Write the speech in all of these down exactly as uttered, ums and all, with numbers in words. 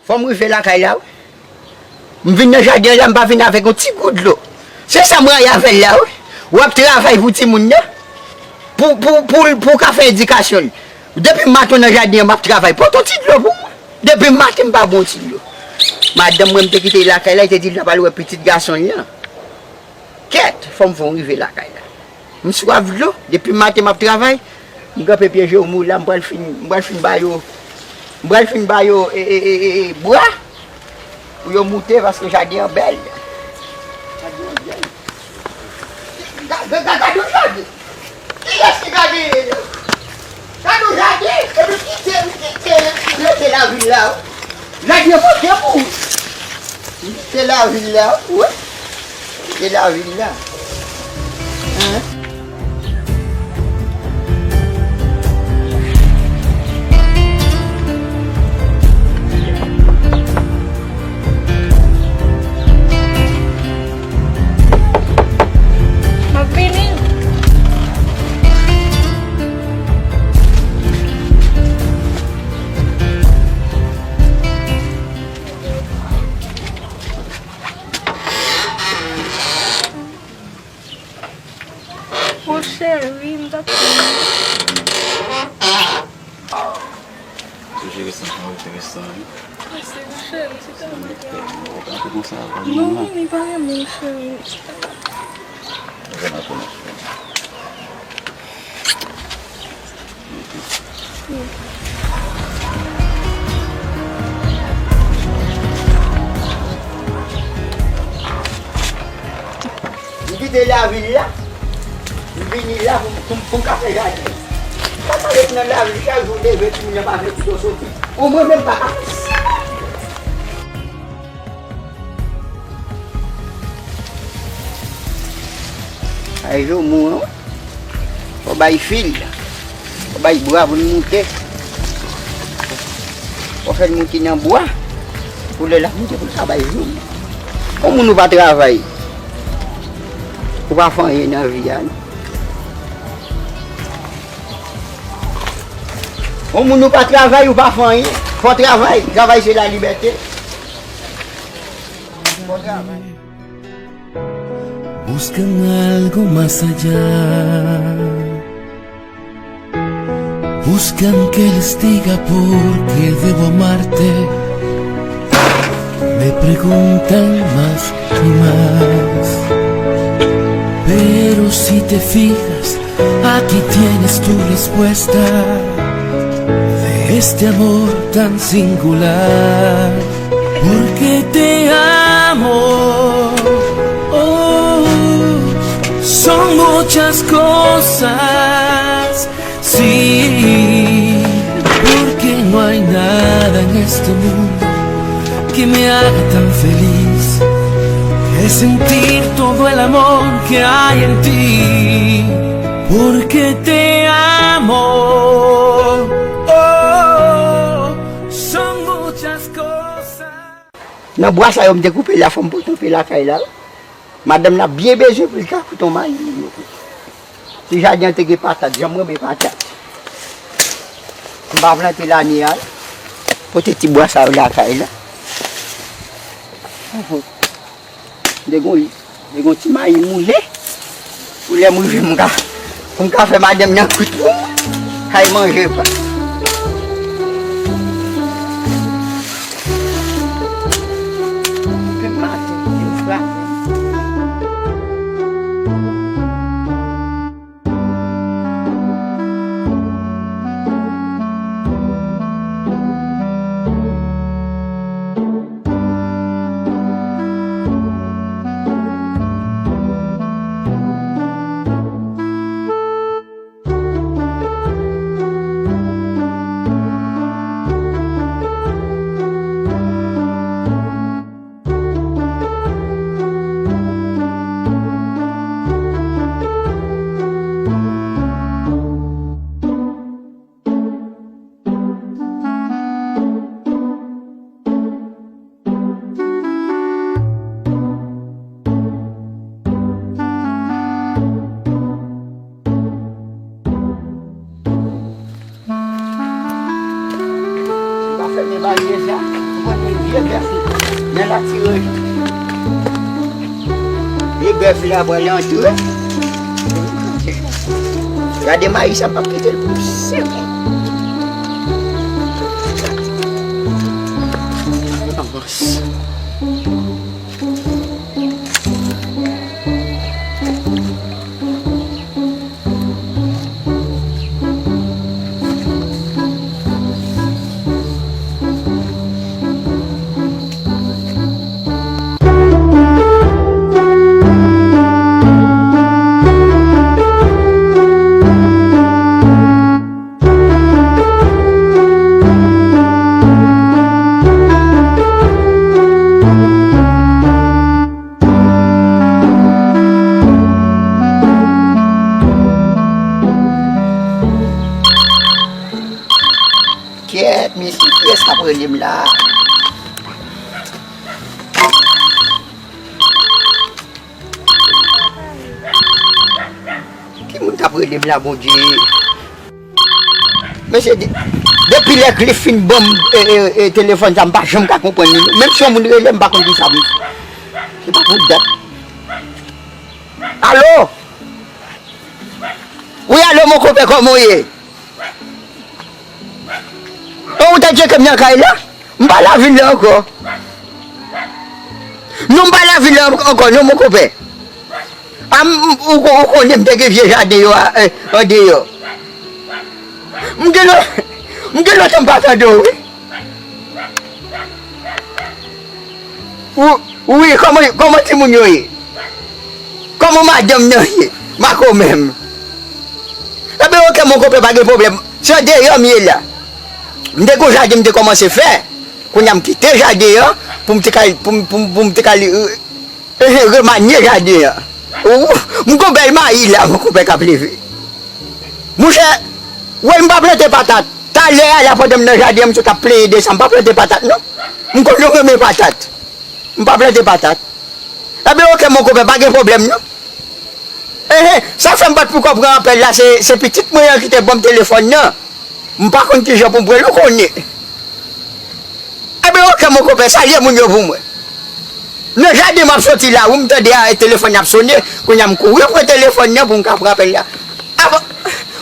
Fò m rive lakay la, wi. M vin nan jaden an la, m pa vin avèk yon ti gout dlo. Se sa m rayi avè l la, wi. W ap travay pou timoun nan. Pou, pou, pou, pou w ka fè edikasyon l. Depi maten w nan jaden an, m ap travay. Pote yon ti dlo pou mwen. Depi maten, m pa bwè yon ti dlo. Madanm mwen, m te kite l lakay la, li te di l t ap al wè pitit gason l lan. Kèt, fò m fè w rive lakay la. M swaf dlo, depi maten m ap travay. M kanpe pye jewmou la, m pral fin, m pral fin ba yo, m pral fin ba yo, e, e, e, e, e, bwa pou yo moute, paske jaden an bèl. Jaden an bèl. Ga-, ga-, ga-, gade yon jaden. Kiyès ki gade? Gade yon jaden, epi kite, kite, kite lavil la, wi. Jaden an pote pou ou. Kite lavil la, wi. Kite lavil la. Hein? M ap vini. O cheri, m t ap... Ou jere sa, ou jere sa, wi. Mèsi, mon cheri, se tèlman... Ou pa te konsa avan. Non, non, li pa renmen, cheri. Ou pa renmen, cheri. M kite lavil la, m vini la pou, pou, pou m ka fè jaden. M pa ka ret nan lavil chak jou leve timoun nan pa fè pito soti. Omwen menm pa ka fè. Ay, jewmou an, fò bay fil, fò bay bwa pou l moute. Fò fè l moute nan bwa, pou lè l ap moute, pou l ka bay jewmou. Yon moun ou pa travay, ou pa fè anyen nan vi a, non. Yon moun ou pa travay, ou pa fè anyen. Fò travay, travay se lalibète. Buscan algo más allá. Buscan que les diga por qué debo amarte. Me preguntan más y más. Pero si te fijas, aquí tienes tu respuesta de este amor tan singular. Porque te amo. Oh, son muchas cosas, sí. Porque no hay nada en este mundo que me haga tan feliz que sentir todo el amor que hay en ti. Porque te amo. Oh, son muchas cosas. Nan bwa sa yo m te koupe la, fò m pote anpe lakay la, wi. Madanm nan byen bezwen pou l ka koute yon mayi. Si jaden an te gen patat, jan m renmen patat. M pa plante lane a, pote ti bwa sa yo lakay la. Te gon, te gon ti mayi moulen. Pou lè m rive, m ka, pou m ka fè madanm nan kwit pou mwen. Kay manje pa. Depi maten, m frape. M pa fèmen baryè sa. Ou konn li Bèf nan la ti rejyon. E bèf la pral antre. Gade mayi sa, m p ap kite l pou yon segonn. Avanse. Kèt, mesye, kiyès k ap rele m la? Ki moun k ap rele m la, Bondye? Mesye, de-, depi lè Cliff fin ban m, e, e, e, telefòn sa, m pa janm ka konprann li, non. Menm si yon moun rele m, m pa konn kisa pou m di. Se pa pou dat. Alo? Wi, alo, mon konpè, kòman w ye? O, ou te tcheke m nan kay la? M pa lavil la ankò. Non, m pa lavil la ankò, non, mon konpè. A, m, m, ou, ou konnen m te gen vye jaden yo a, eh, andeyò. M gen lè, m gen lontan m pa tande w, wi. Ou, wi, kòman, kòman timoun yo ye? Kòman madanm nan ye? Makomè m. Enben, oke, mon konpè, pa gen pwoblèm. Se andeyò m ye la. M te gon jaden m te kòmanse fè. Kounye a m kite jaden an pou m te ka, pou m, pou m, pou m te ka, eh, eh, remanye jaden an. Ou, m gon bèl mayi la, mon konpè, k ap leve. Monchè, wè, m pa plante patat. Talè a la, pandan m nan jaden an, m sot ap plenyen de sa. M pa plante patat, non. M konn nou renmen patat. M pa plante patat. Enben, oke, mon konpè, pa gen pwoblèm, non. Enhen, sa fè m pa t poko pran apèl la, se, se pitit mwen an ki te ban m telefòn nan. M pa konn kijan pou m pran l, ou konnen. Enben, oke, mon konpè, salye moun yo pou mwen. Nan jaden m ap soti la, wi, m tande a, telefòn nan ap sonnen, kounye a m kouri pran telefòn nan pou m ka pran apèl la. Avan,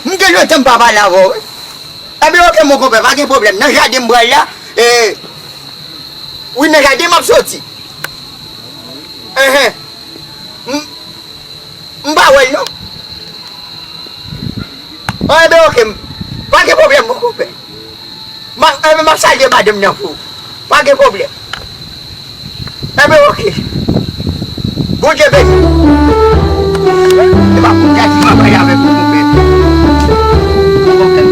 m gen lontan m pa pale avè w, wi. Enben, oke, mon konpè, pa gen pwoblèm. Nan jaden m pral la, e, wi, nan jaden m ap soti. Enhen. M, m pa wè l, non. O, enben, oke, m, pa gen pwoblèm, mon konpè. M a, enben, m ap salye madanm nan pou ou. Pa gen pwoblèm. Enben, oke. Bondye beni. Se pa pou gad si m ap pale avèk ou, konpè. Konpè.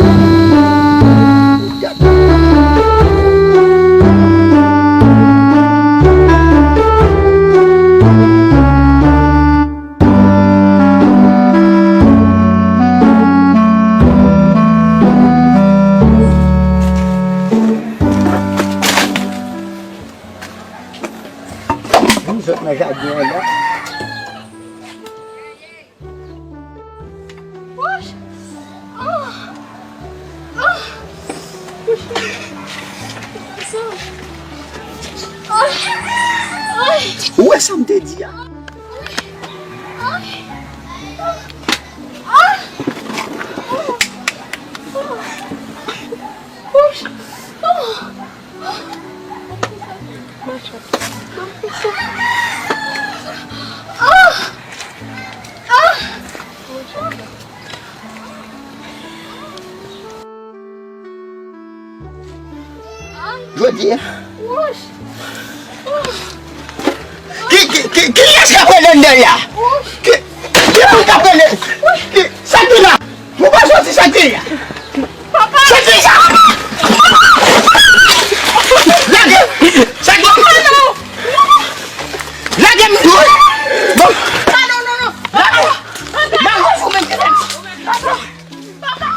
Vin sot nan jaden an la. Ou wè sa m te di a? Jodi a. Ki, ki, ki, kiyès k ap rele anndan la? Ki, ki moun k ap rele? Ki, sa ki la? Ou pa soti soti la. Papa! Soti sa! Lage! Soti! Papa, non! Lage m tou! Bon! Papa, non, non, non! Lage! Lage, fou men! Papa! Papa!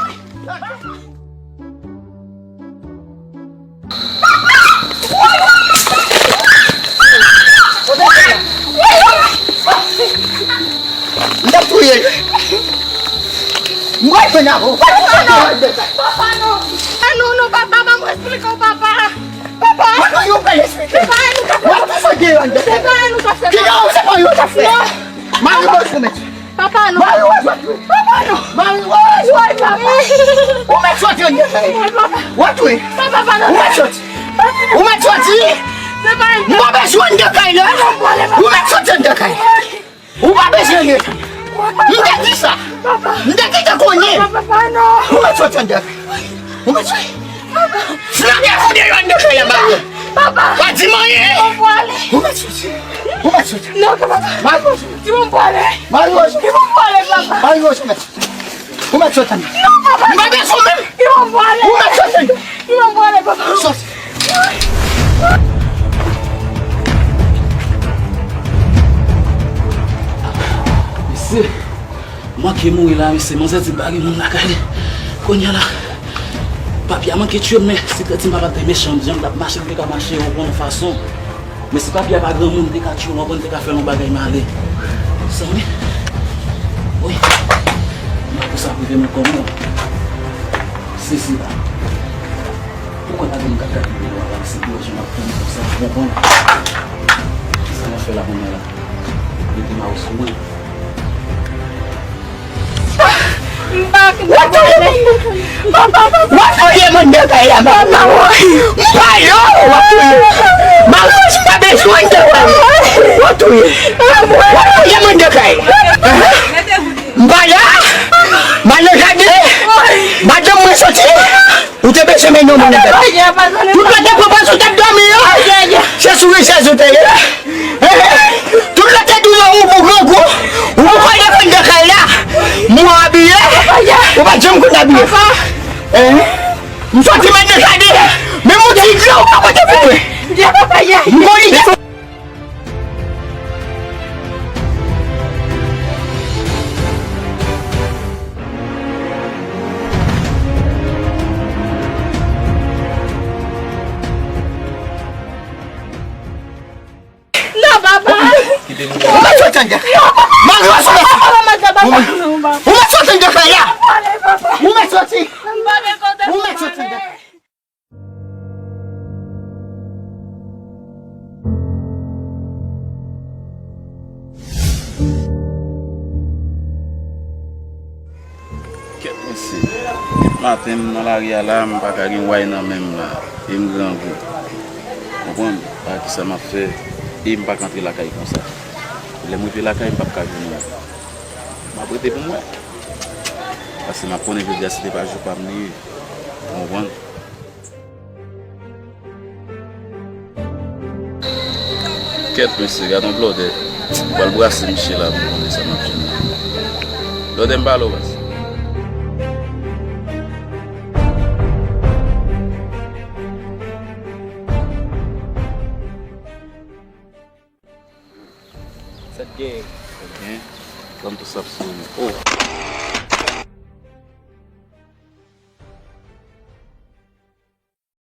M t ap touye l. M pral jwenn avè w. Papa, non. Papa, non. Ah, non, non, papa, ban mwen esplike w, papa. Papa. Mwen, mwen, yo pral esplike. Soti anndan kay la. Papa. W ap touye. Papa, papa, non. Ou mèt soti. Papa, non. Ou mèt soti. Se pa yon... M pa bezwen anndan kay la. Papa, papa. Ou mèt soti anndan kay la. Ou pa bezwen rete. M te di sa. Papa. M te gentan konnen. Papa, papa, non. Ou mèt soti anndan. Ou mèt soti. Papa. Flanbe pou deyò anndan kay la, Mario. Papa. Pa di m anyen. Papa, ale. Ou mèt soti. Ou mèt soti. Non, papa. Mario. Di m pou ale. Mario. Di m pou ale, papa. Mario, ou mèt soti. Ou mèt soti anndan. Non, papa. M pa bezwen menm. Di m pou ale. Ou mèt soti anndan. Di m pou ale, papa. Soti. Mesye, manke mouri la, mesye. Manzè di pa gen moun lakay li. Kounye a la, papi a manke tchwe m, men si Tètin pa pa t te mechan, jan l t ap mache, li te ka mache yon bon fason. Men si papi a pa granmoun, li te ka tchwe l, w konprann, li te ka fè l yon bagay male. Zanmi, wi. M pa pou sa rive m ankò, non. Sezi la. Poukò n ap vin gade gade videyo a la, se pou wè jan m ap pran konsa, w konprann? Kisa n ap fè la kounye a la? Mete mawo sou mwen. M pa... W ap touye m anndan kay la, m pa yo, w ap touye. Maryaj m pa bezwen anndan kay la. W ap touye. W ap touye m anndan kay la. M pa la. M al nan jaden. Madanm mwen soti. Ou te bezwen mennen yon moun nan tèt. Tout lè te pran pòz ou t ap dòmi an. Se sou richès ou te ye. Tout lè te di w ou pou grangou. Ou pou kòl defann nan kay la. Mwen abiye. Ou pa janm konn abiye. M soti mèt nan jaden. Menm yon ti dlo ou pa pote pou mwen. M gon lide. Non, papa. Ou mèt soti anndan. Maryaj ou mèt soti. Ou mèt soti anndan kay la. Ou mèt soti. Ou mèt soti anndan. Kèt mesye, maten m nan lari a la, m pa ka gen way nan men m la, e m grangou. Konprann? Pa kisa m ap fè, e m pa ka antre lakay konsa. Lè m rive lakay, m p ap ka jwenn ou. M ap rete pou m wè. Paske m ap konnen jodi a, si te pa jou pa m li ye. Ou konprann? Kèt mesye, gad yon blòdè. Ou pral brase misye la pou konnen sa m ap jwenn la. Blòdè, m pale w baz. Sa t genyen? Sa t genyen? Tann tou sa ap souri. Oh!